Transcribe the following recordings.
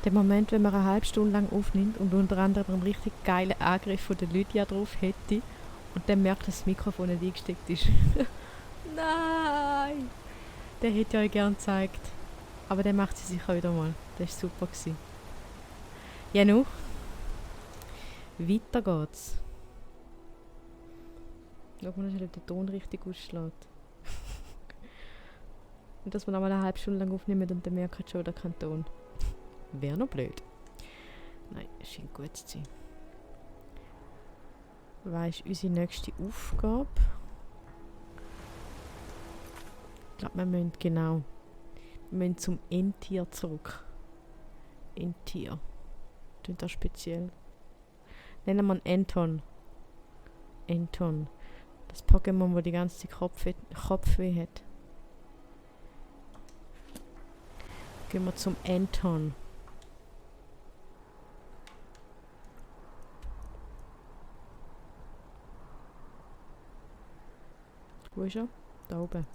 Der Moment, wenn man eine halbe Stunde lang aufnimmt und unter anderem einen richtig geilen Angriff von der Lydia drauf hätte und dann merkt, dass das Mikrofon nicht eingesteckt ist. Nein! Der hätte ich euch gerne gezeigt. Aber der macht sie sicher wieder mal. Das war super. Ja, nu. Weiter geht's. Schauen wir mal, ob der Ton richtig ausschlägt. Und dass wir noch mal eine halbe Stunde lang aufnehmen und dann merkt schon, der kein Ton. Wäre noch blöd. Nein, es scheint gut zu sein. Was ist unsere nächste Aufgabe? Ich glaube, wir müssen genau. Wir müssen zum Endtier zurück. Endtier. Klingt das speziell? Nennen wir ihn Anton. Anton. Das Pokémon, das die ganze Zeit Kopfweh hat. Gehen wir zum Anton. Wo ist er? Da oben.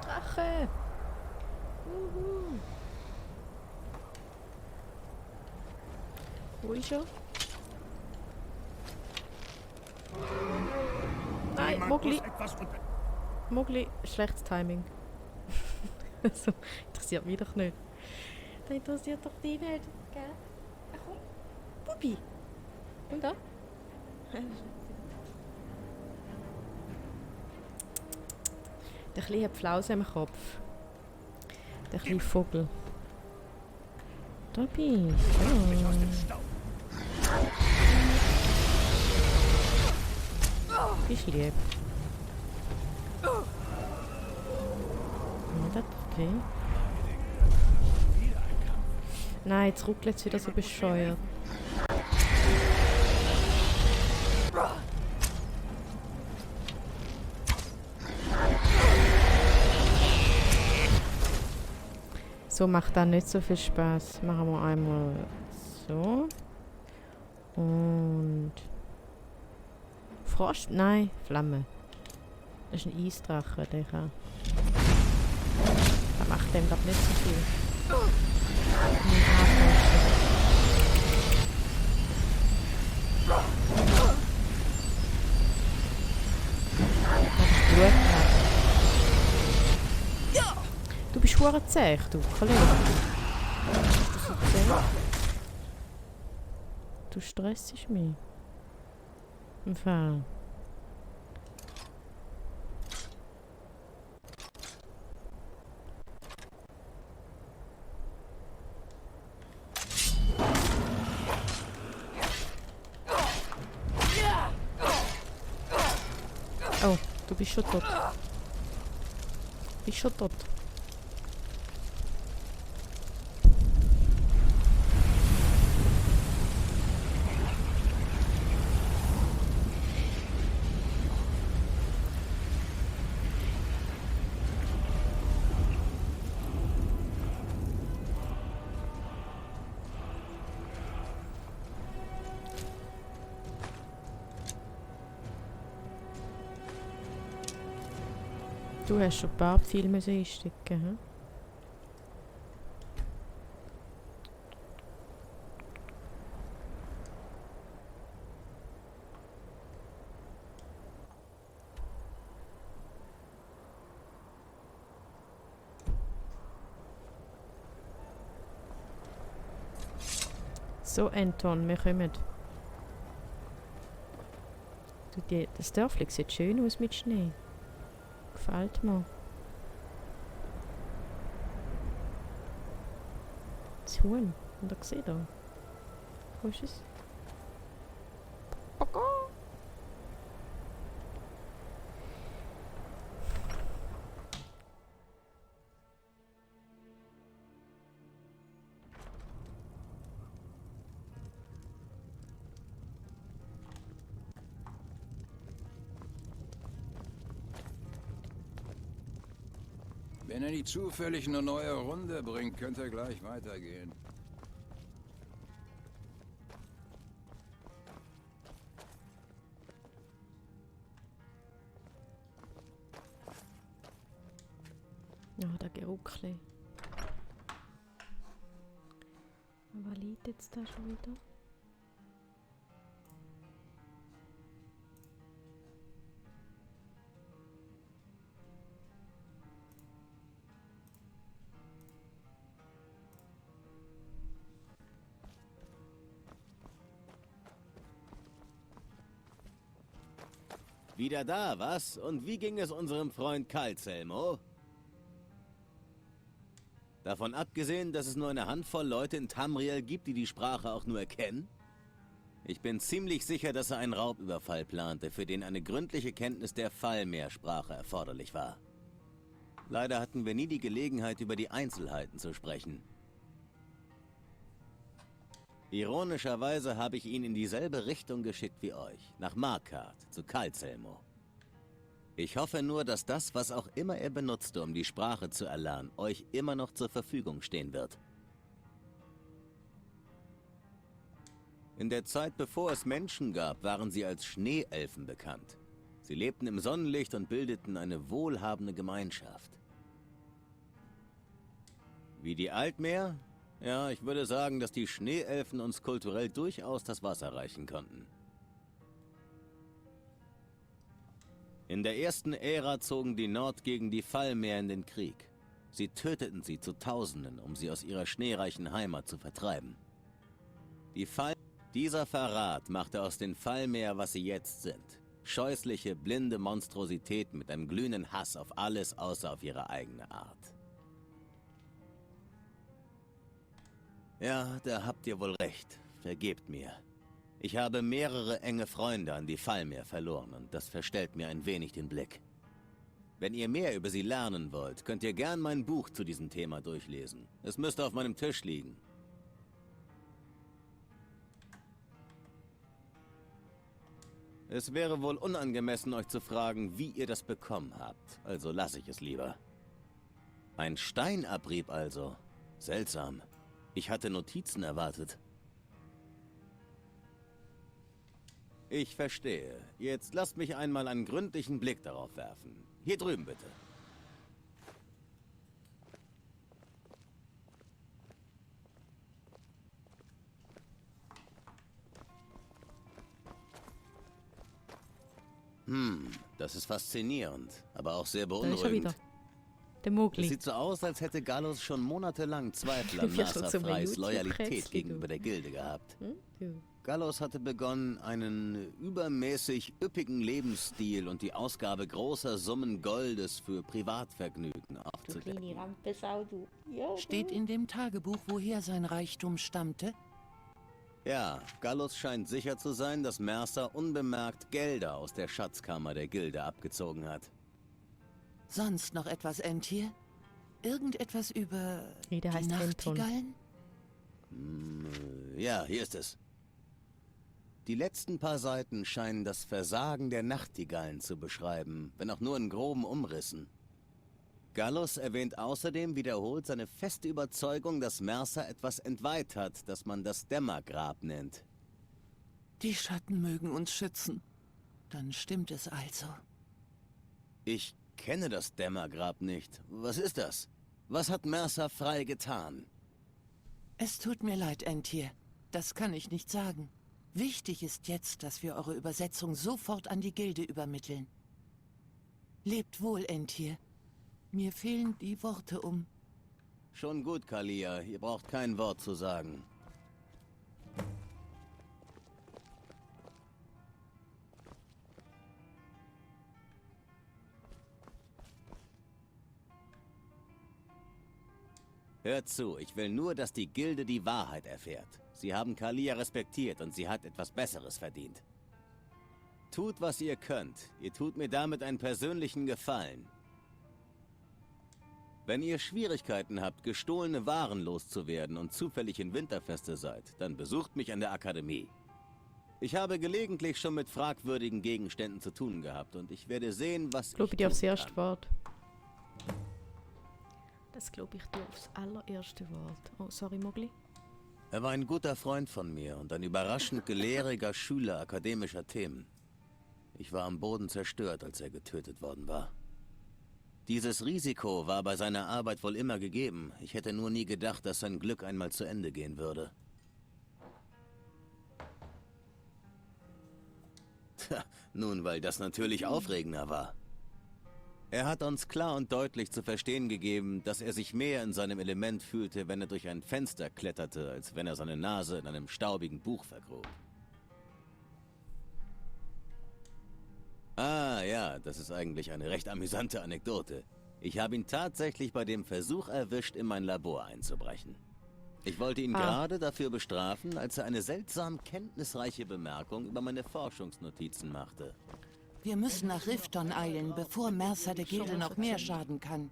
Drache! Uhu. Wo ist er? Nein, Mogli! Mogli, schlechtes Timing. So, interessiert mich doch nicht. Das interessiert doch dich nicht, gell? Ach komm, Bubi! Und da? Der Kleine hat Flausen im Kopf. Der kleine Vogel. Da bin ich. Oh. Bist lieb. Ja, das okay. Nein, jetzt ruckelt es wieder so bescheuert. So macht das nicht so viel Spaß. Machen wir einmal so. Und Frost? Nein, Flamme. Das ist ein Eisdrache, der kann. Das macht dem glaube nicht so viel. Du bist verdammt zäh, du Kollege. Bist du so zäh? Du stressst mich. Im Fall. Oh, du bist schon tot. Bist schon tot. Du hast schon ein paar Filme einstecken, hm? So, Anton, wir kommen. Das Dörfli sieht schön aus mit Schnee. Gefällt mir. Das Huhn. Habt ihr gesehen da? Wo ist es? er nicht zufällig eine neue Runde bringt, könnte er gleich weitergehen. Ja, der Geruckli. Was liegt jetzt da schon wieder? Wieder da, was? Und wie ging es unserem Freund Kalzelmo? Davon abgesehen, dass es nur eine Handvoll Leute in Tamriel gibt, die die Sprache auch nur erkennen? Ich bin ziemlich sicher, dass er einen Raubüberfall plante, für den eine gründliche Kenntnis der Fallmeersprache erforderlich war. Leider hatten wir nie die Gelegenheit, über die Einzelheiten zu sprechen. Ironischerweise habe ich ihn in dieselbe Richtung geschickt wie euch, nach Markart, zu Kalzelmo. Ich hoffe nur, dass das, was auch immer er benutzte, um die Sprache zu erlernen, euch immer noch zur Verfügung stehen wird. In der Zeit, bevor es Menschen gab, waren sie als Schneeelfen bekannt. Sie lebten im Sonnenlicht und bildeten eine wohlhabende Gemeinschaft. Wie die Altmeer? Ja, ich würde sagen, dass die Schneeelfen uns kulturell durchaus das Wasser reichen konnten. In der ersten Ära zogen die Nord gegen die Fallmeer in den Krieg. Sie töteten sie zu Tausenden, um sie aus ihrer schneereichen Heimat zu vertreiben. Dieser Verrat machte aus den Fallmeer, was sie jetzt sind. Scheußliche, blinde Monstrositäten mit einem glühenden Hass auf alles außer auf ihre eigene Art. Ja, da habt ihr wohl recht. Vergebt mir. Ich habe mehrere enge Freunde an die Fallmeer verloren und das verstellt mir ein wenig den Blick. Wenn ihr mehr über sie lernen wollt, könnt ihr gern mein Buch zu diesem Thema durchlesen. Es müsste auf meinem Tisch liegen. Es wäre wohl unangemessen, euch zu fragen, wie ihr das bekommen habt, also lasse ich es lieber. Ein Steinabrieb also. Seltsam. Ich hatte Notizen erwartet. Ich verstehe. Jetzt lasst mich einmal einen gründlichen Blick darauf werfen. Hier drüben bitte. Das ist faszinierend, aber auch sehr Da ist er beunruhigend. wieder. Der Es Mogli. sieht so aus, als hätte Gallus schon monatelang Zweifel an Wird schon Mercer zum Freys YouTube-Rätsel, Loyalität du. gegenüber der Gilde gehabt. Du. Gallus hatte begonnen, einen übermäßig üppigen Lebensstil und die Ausgabe großer Summen Goldes für Privatvergnügen Du aufzudecken. kleine Rampesau, du. Ja, Steht in dem Tagebuch, woher sein Reichtum stammte? Ja, Gallus scheint sicher zu sein, dass Mercer unbemerkt Gelder aus der Schatzkammer der Gilde abgezogen hat. Sonst noch etwas, Entir? Irgendetwas über Nee, der die heißt Anton. Nachtigallen? Ja, hier ist es. Die letzten paar Seiten scheinen das Versagen der Nachtigallen zu beschreiben, wenn auch nur in groben Umrissen. Gallus erwähnt außerdem wiederholt seine feste Überzeugung, dass Mercer etwas entweiht hat, das man das Dämmergrab nennt. Die Schatten mögen uns schützen. Dann stimmt es also. Ich kenne das Dämmergrab nicht. Was ist das? Was hat Mercer Frey getan? Es tut mir leid, Entir. Das kann ich nicht sagen. Wichtig ist jetzt, dass wir eure Übersetzung sofort an die Gilde übermitteln. Lebt wohl, Entir. Mir fehlen die Worte um. Schon gut, Kalia. Ihr braucht kein Wort zu sagen. Hört zu, ich will nur, dass die Gilde die Wahrheit erfährt. Sie haben Kalia respektiert und sie hat etwas Besseres verdient. Tut, was ihr könnt. Ihr tut mir damit einen persönlichen Gefallen. Wenn ihr Schwierigkeiten habt, gestohlene Waren loszuwerden und zufällig in Winterfeste seid, dann besucht mich an der Akademie. Ich habe gelegentlich schon mit fragwürdigen Gegenständen zu tun gehabt und ich werde sehen, was Glaube ich dir aufs tun erste kann. Wort. Das glaube ich dir aufs allererste Wort. Oh, sorry, Mogli. Er war ein guter Freund von mir und ein überraschend gelehriger Schüler akademischer Themen. Ich war am Boden zerstört, als er getötet worden war. Dieses Risiko war bei seiner Arbeit wohl immer gegeben. Ich hätte nur nie gedacht, dass sein Glück einmal zu Ende gehen würde. Tja, nun, weil das natürlich aufregender war. Er hat uns klar und deutlich zu verstehen gegeben, dass er sich mehr in seinem Element fühlte, wenn er durch ein Fenster kletterte, als wenn er seine Nase in einem staubigen Buch vergrub. Ah ja, das ist eigentlich eine recht amüsante Anekdote. Ich habe ihn tatsächlich bei dem Versuch erwischt, in mein Labor einzubrechen. Ich wollte ihn gerade dafür bestrafen, als er eine seltsam kenntnisreiche Bemerkung über meine Forschungsnotizen machte. Wir müssen nach Rifton eilen, bevor Mercer der Gilde noch mehr schaden kann.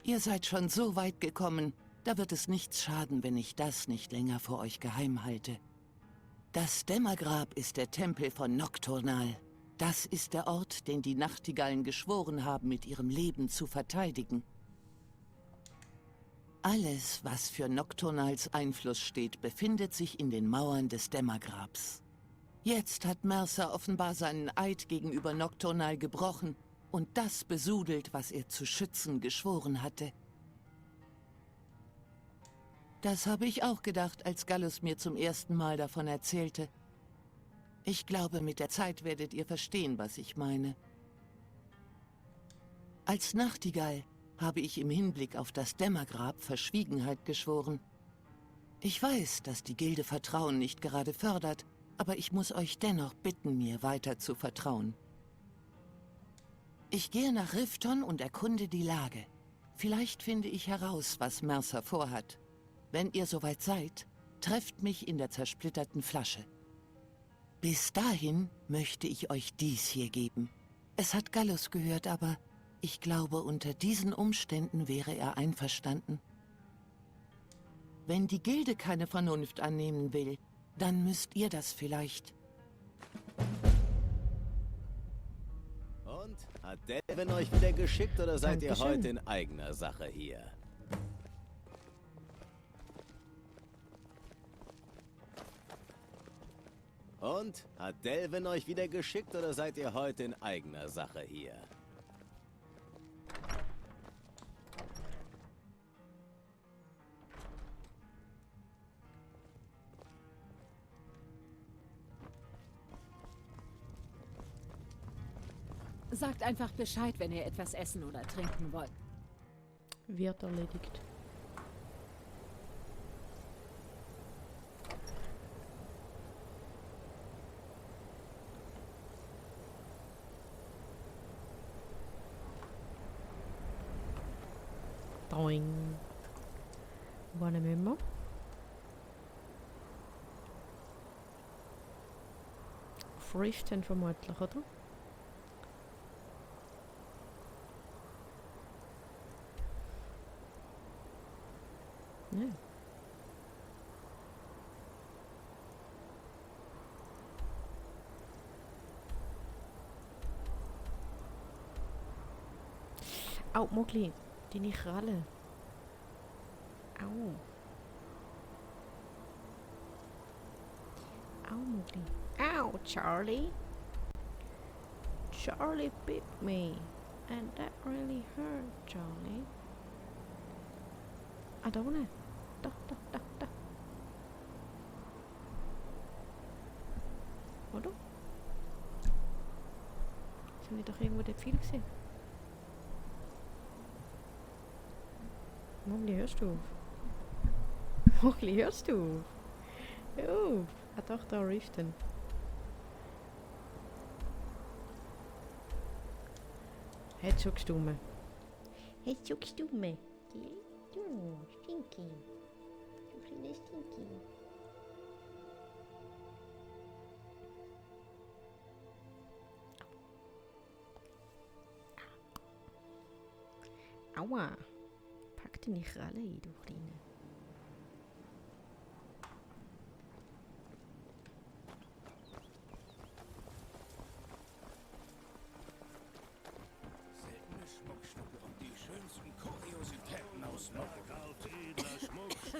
Ihr seid schon so weit gekommen, da wird es nichts schaden, wenn ich das nicht länger vor euch geheim halte. Das Dämmergrab ist der Tempel von Nocturnal. Das ist der Ort, den die Nachtigallen geschworen haben, mit ihrem Leben zu verteidigen. Alles, was für Nocturnals Einfluss steht, befindet sich in den Mauern des Dämmergrabs. Jetzt hat Mercer offenbar seinen Eid gegenüber Nocturnal gebrochen und das besudelt, was er zu schützen geschworen hatte. Das habe ich auch gedacht, als Gallus mir zum ersten Mal davon erzählte. Ich glaube, mit der Zeit werdet ihr verstehen, was ich meine. Als Nachtigall habe ich im Hinblick auf das Dämmergrab Verschwiegenheit geschworen. Ich weiß, dass die Gilde Vertrauen nicht gerade fördert, aber ich muss euch dennoch bitten, mir weiter zu vertrauen. Ich gehe nach Rifton und erkunde die Lage. Vielleicht finde ich heraus, was Mercer vorhat. Wenn ihr soweit seid, trefft mich in der zersplitterten Flasche. Bis dahin möchte ich euch dies hier geben. Es hat Gallus gehört, aber ich glaube, unter diesen Umständen wäre er einverstanden. Wenn die Gilde keine Vernunft annehmen will, dann müsst ihr das vielleicht. Und? Hat Delvin euch wieder geschickt oder seid ihr Dankeschön. heute in eigener Sache hier? Und? Hat Delvin euch wieder geschickt oder seid ihr heute in eigener Sache hier? Sagt einfach Bescheid, wenn ihr etwas essen oder trinken wollt. Wird erledigt. Doing. Wo müssen wir? Auf Riften vermutlich, oder? Ja. Au, Mogli, deine Kralle. Au. Au, Mogli. Au, Charlie. Charlie bit me. And that really hurt, Charlie. Ah, da unten. Da. Oder? Jetzt habe ich doch irgendwo den Pfeil gesehen. Mogli, hörst du auf? Mogli, hörst du auf? Hör auf! Ah doch, da Riften. Hat schon gestummen. Hat schon gestummen. Du, Stinky. Du kleiner Stinky. Aua. Pack deine Kralle ein, du Kleine. Seltene Schmuckstücke.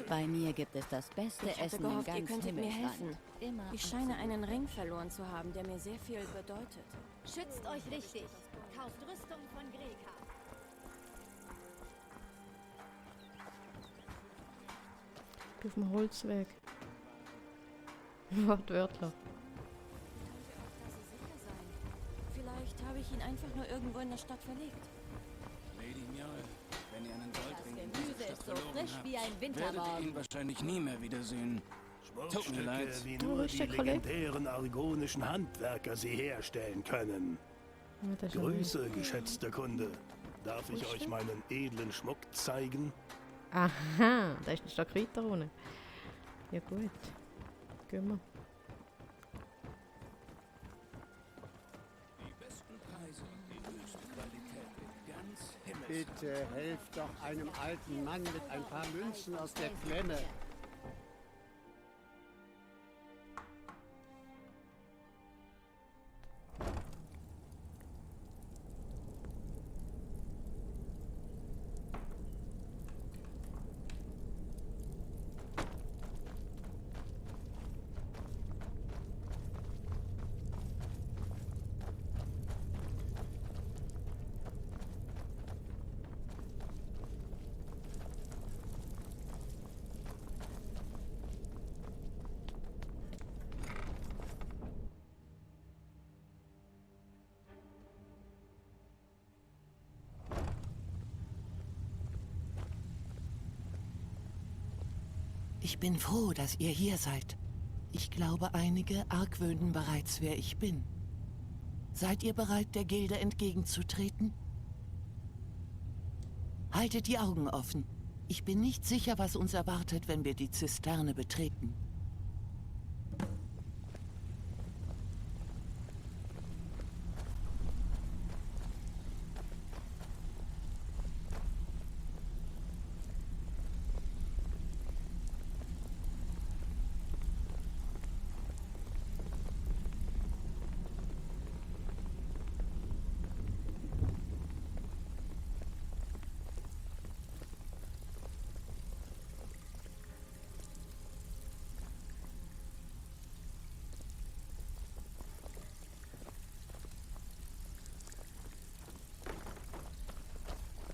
Bei mir gibt es das beste Ich hatte Essen gehofft, im ihr ganzen könntet mir Himmelsland. helfen. Immer Ich und scheine so. einen Ring verloren zu haben, der mir sehr viel bedeutet. Schützt euch richtig. Kauft Rüstung von Greka. Auf dem Holzweg. Wortwörtler. Dass Sie sicher sein. Vielleicht habe ich ihn einfach nur irgendwo in der Stadt verlegt. Lady Mjall, wenn ihr einen Das Goldring in Gemüse dieser ist Stadt so verloren frisch habt, wie ein werdet ihr ihn Wintermorgen. wahrscheinlich nie mehr wiedersehen. Tut mir leid. Schmuckstücke, wie Oh, nur ist die der Kollege? legendären argonischen Handwerker sie herstellen können. Ja, das ist ja Grüße, geschätzter Kunde. Darf ich Wo ist euch der? meinen edlen Schmuck zeigen? Aha, da ist ein Stück weiter unten. Ja gut. Gehen wir. Die besten Preise, die höchste Qualität in ganz Himmels. Bitte helft doch einem alten Mann mit ein paar Münzen aus der Klemme. Ich bin froh, dass ihr hier seid. Ich glaube, einige argwöhnen bereits, wer ich bin. Seid ihr bereit, der Gilde entgegenzutreten? Haltet die Augen offen. Ich bin nicht sicher, was uns erwartet, wenn wir die Zisterne betreten.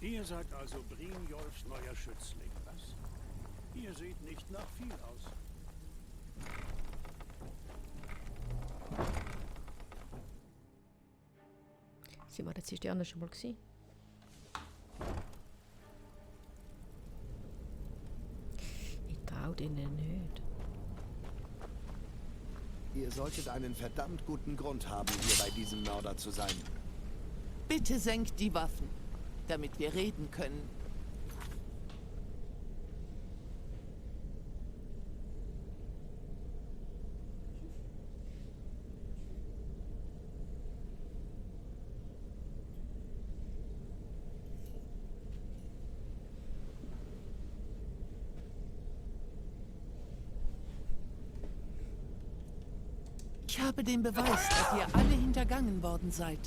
Ihr seid also Brynjolfs neuer Schützling, was? Ihr seht nicht nach viel aus. Sind wir jetzt die Sterne schon mal gewesen? Ich trau denen nicht. Ihr solltet einen verdammt guten Grund haben, hier bei diesem Mörder zu sein. Bitte senkt die Waffen, damit wir reden können. Ich habe den Beweis, dass ihr alle hintergangen worden seid.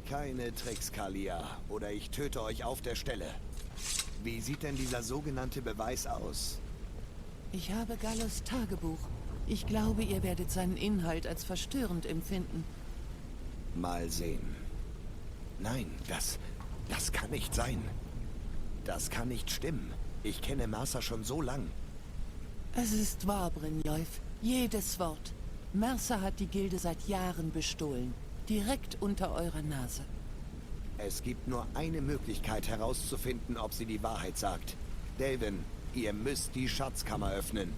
Keine Tricks, Kalia, oder ich töte euch auf der Stelle. Wie sieht denn dieser sogenannte Beweis aus? Ich habe Gallos Tagebuch. Ich glaube, ihr werdet seinen Inhalt als verstörend empfinden. Mal sehen. Nein, das kann nicht sein. Das kann nicht stimmen. Ich kenne Mercer schon so lang. Es ist wahr, Brynjolf. Jedes Wort. Mercer hat die Gilde seit Jahren bestohlen. Direkt unter eurer Nase. Es gibt nur eine Möglichkeit herauszufinden, ob sie die Wahrheit sagt. Delvin, ihr müsst die Schatzkammer öffnen.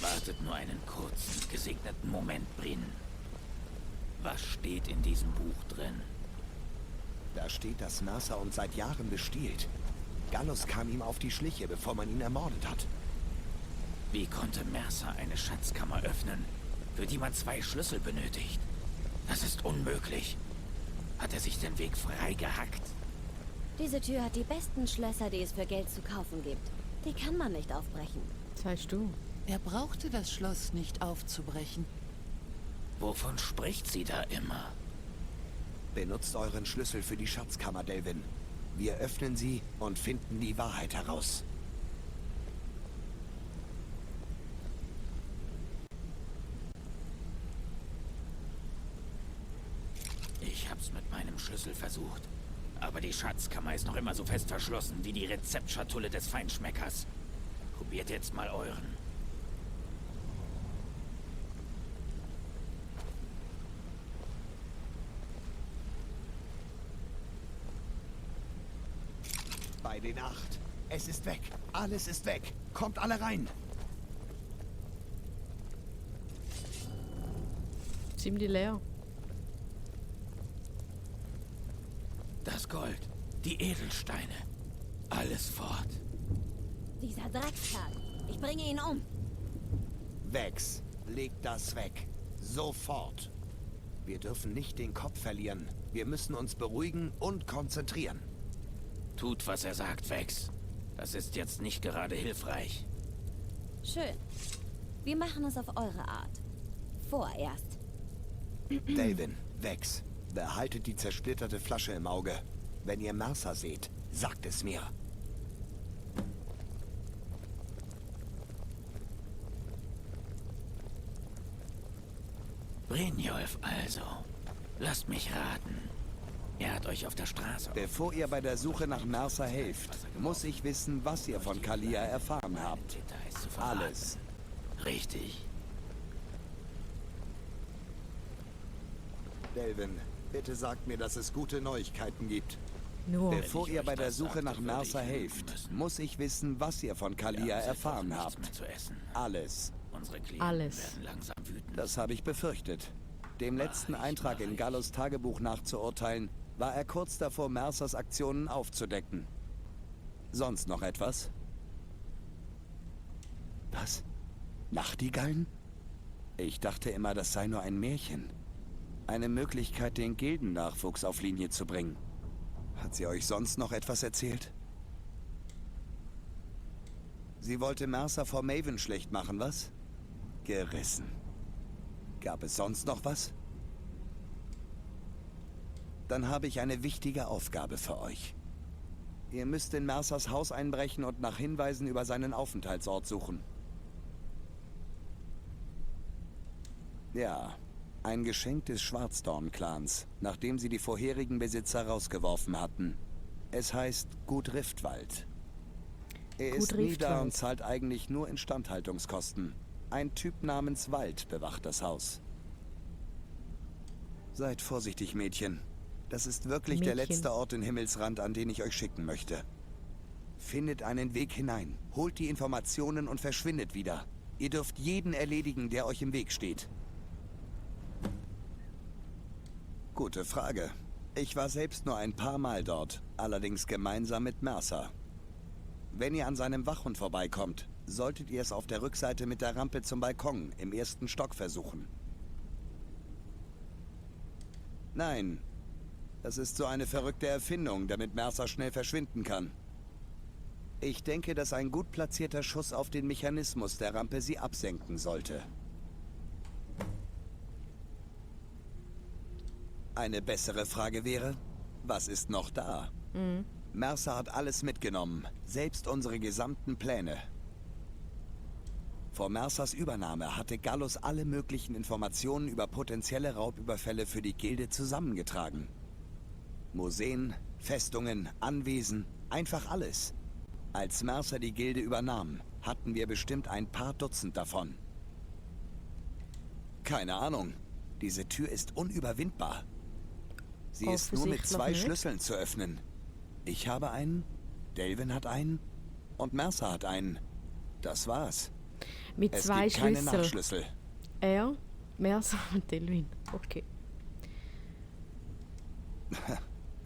Wartet nur einen kurzen, gesegneten Moment, Bryn. Was steht in diesem Buch drin? Da steht, dass Mercer uns seit Jahren bestiehlt. Gallus kam ihm auf die Schliche, bevor man ihn ermordet hat. Wie konnte Mercer eine Schatzkammer öffnen, für die man 2 Schlüssel benötigt? Das ist unmöglich. Hat er sich den Weg frei gehackt? Diese Tür hat die besten Schlösser, die es für Geld zu kaufen gibt. Die kann man nicht aufbrechen. Das heißt du. Er brauchte das Schloss nicht aufzubrechen. Wovon spricht sie da immer? Benutzt euren Schlüssel für die Schatzkammer, Delvin. Wir öffnen sie und finden die Wahrheit heraus. Schlüssel versucht. Aber die Schatzkammer ist noch immer so fest verschlossen wie die Rezeptschatulle des Feinschmeckers. Probiert jetzt mal euren. Bei den 8. Es ist weg. Alles ist weg. Kommt alle rein. Ziemlich leer. Das Gold, die Edelsteine, alles fort. Dieser Dreckskerl. Ich bringe ihn um. Vex, leg das weg. Sofort. Wir dürfen nicht den Kopf verlieren. Wir müssen uns beruhigen und konzentrieren. Tut, was er sagt, Vex. Das ist jetzt nicht gerade hilfreich. Schön. Wir machen es auf eure Art. Vorerst. Delvin, Vex, behaltet die zersplitterte Flasche im Auge. Wenn ihr Mercer seht, sagt es mir. Brynjolf also. Lasst mich raten. Er hat euch auf der Straße... Bevor ihr bei der Suche nach Mercer helft, muss ich wissen, was ihr von Kalia erfahren habt. Alles. Richtig. Delvin, bitte sagt mir, dass es gute Neuigkeiten gibt. Nur. Bevor ihr bei der Suche nach Mercer helft, muss ich wissen, was ihr von Kalia erfahren habt. Alles. Unsere Klienten werden langsam wütend. Das habe ich befürchtet. Dem letzten Eintrag in Gallos Tagebuch nachzuurteilen, war er kurz davor, Mercers Aktionen aufzudecken. Sonst noch etwas? Was? Nachtigallen? Ich dachte immer, das sei nur ein Märchen. Eine Möglichkeit, den Gildennachwuchs auf Linie zu bringen. Hat sie euch sonst noch etwas erzählt? Sie wollte Mercer vor Maven schlecht machen, was? Gerissen. Gab es sonst noch was? Dann habe ich eine wichtige Aufgabe für euch. Ihr müsst in Mercers Haus einbrechen und nach Hinweisen über seinen Aufenthaltsort suchen. Ja, ein Geschenk des Schwarzdorn-Clans, nachdem sie die vorherigen Besitzer rausgeworfen hatten. Es heißt Gut Riftwald. Er ist nieder und zahlt eigentlich nur Instandhaltungskosten. Ein Typ namens Wald bewacht das Haus. Seid vorsichtig, Mädchen. Das ist wirklich der letzte Ort in Himmelsrand, an den ich euch schicken möchte. Findet einen Weg hinein, holt die Informationen und verschwindet wieder. Ihr dürft jeden erledigen, der euch im Weg steht. Gute Frage. Ich war selbst nur ein paar Mal dort, allerdings gemeinsam mit Mercer. Wenn ihr an seinem Wachhund vorbeikommt, solltet ihr es auf der Rückseite mit der Rampe zum Balkon im 1. Stock versuchen. Nein, das ist so eine verrückte Erfindung, damit Mercer schnell verschwinden kann. Ich denke, dass ein gut platzierter Schuss auf den Mechanismus der Rampe sie absenken sollte. Eine bessere Frage wäre, was ist noch da? Mercer hat alles mitgenommen, selbst unsere gesamten Pläne. Vor Mercers Übernahme hatte Gallus alle möglichen Informationen über potenzielle Raubüberfälle für die Gilde zusammengetragen. Museen, Festungen, Anwesen, einfach alles. Als Mercer die Gilde übernahm, hatten wir bestimmt ein paar Dutzend davon. Keine Ahnung. Diese Tür ist unüberwindbar. Sie ist nur mit 2 Schlüsseln zu öffnen. Ich habe einen, Delvin hat einen und Mercer hat einen. Das war's. Mit 2 Schlüsseln. Keine Nachschlüssel. Er, Mercer und Delvin. Okay.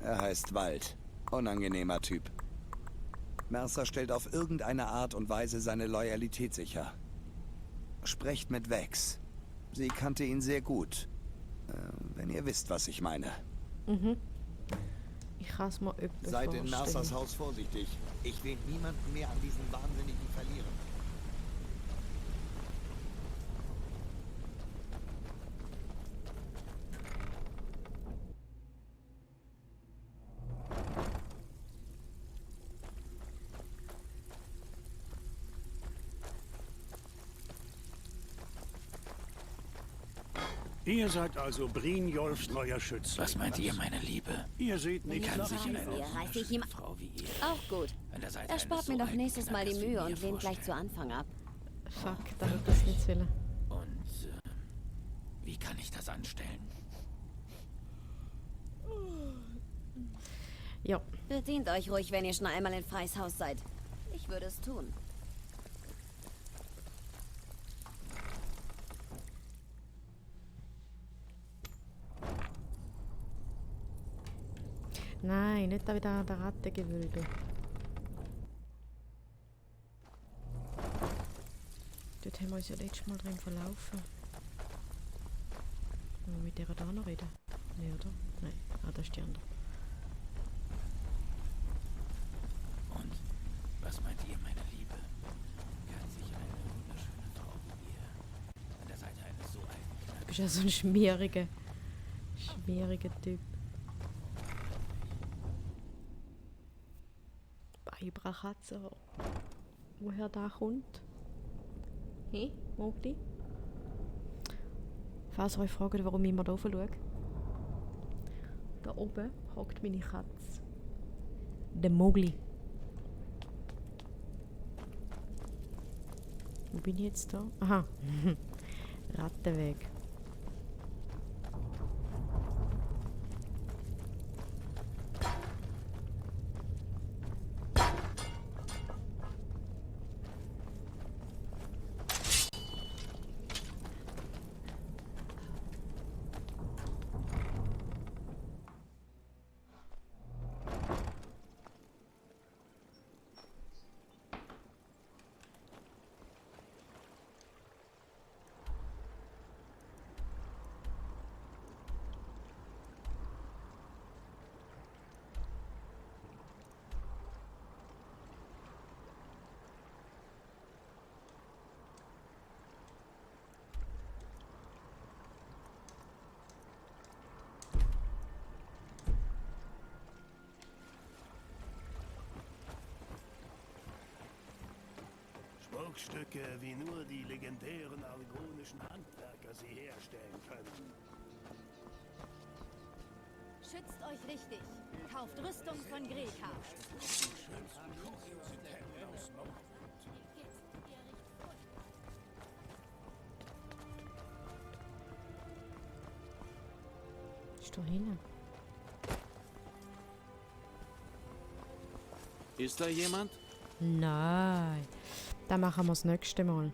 Er heißt Wald. Unangenehmer Typ. Mercer stellt auf irgendeine Art und Weise seine Loyalität sicher. Sprecht mit Vex. Sie kannte ihn sehr gut. Wenn ihr wisst, was ich meine. Ich kann es mir öppe Seid in Mercers Haus vorsichtig. Ich will niemanden mehr an diesen Wahnsinnigen verlieren. Ihr seid also Brynjolfs neuer Schützling. Was meint ihr, meine Liebe? Ihr seht Wenn nicht ich Kann noch sich in eins einer sehe, reiße ich ihm Frau wie ihr auch gut. an der Seite Er spart eines mir so doch alten nächstes Mal die Knackers wie Mühe mir und lehnt gleich zu vorstellen. Anfang ab. Fuck, da hat das nicht wollen. Und wie kann ich das anstellen? Ja, Bedient euch ruhig, wenn ihr schon einmal in Freys Haus seid. Ich würde es tun. nein, nicht da wieder an der Rattengewölbe. Dort haben wir uns ja letztes Mal drin verlaufen. Wollen wir mit der da noch reden? Nein, oder? Nein. Ah, da ist die andere. Und was meint ihr, meine Liebe? Kann sich eine wunderschöne Frau wie ihr an der Seite eines so alten Du Knackers bist ja so ein schmieriger Typ. Beibrachatze. Woher da kommt? Hey, Mogli? Falls ihr euch fragt, warum ich immer da oben schaue. Da oben hockt meine Katze. Der Mogli. Wo bin ich jetzt da? Aha. Rattenweg. Schmuckstücke, wie nur die legendären argonischen Handwerker sie herstellen können. Schützt euch richtig. Kauft Rüstung von Greka. Ist da hinten? Ist da jemand? Nein. Dann machen wir das nächste Mal.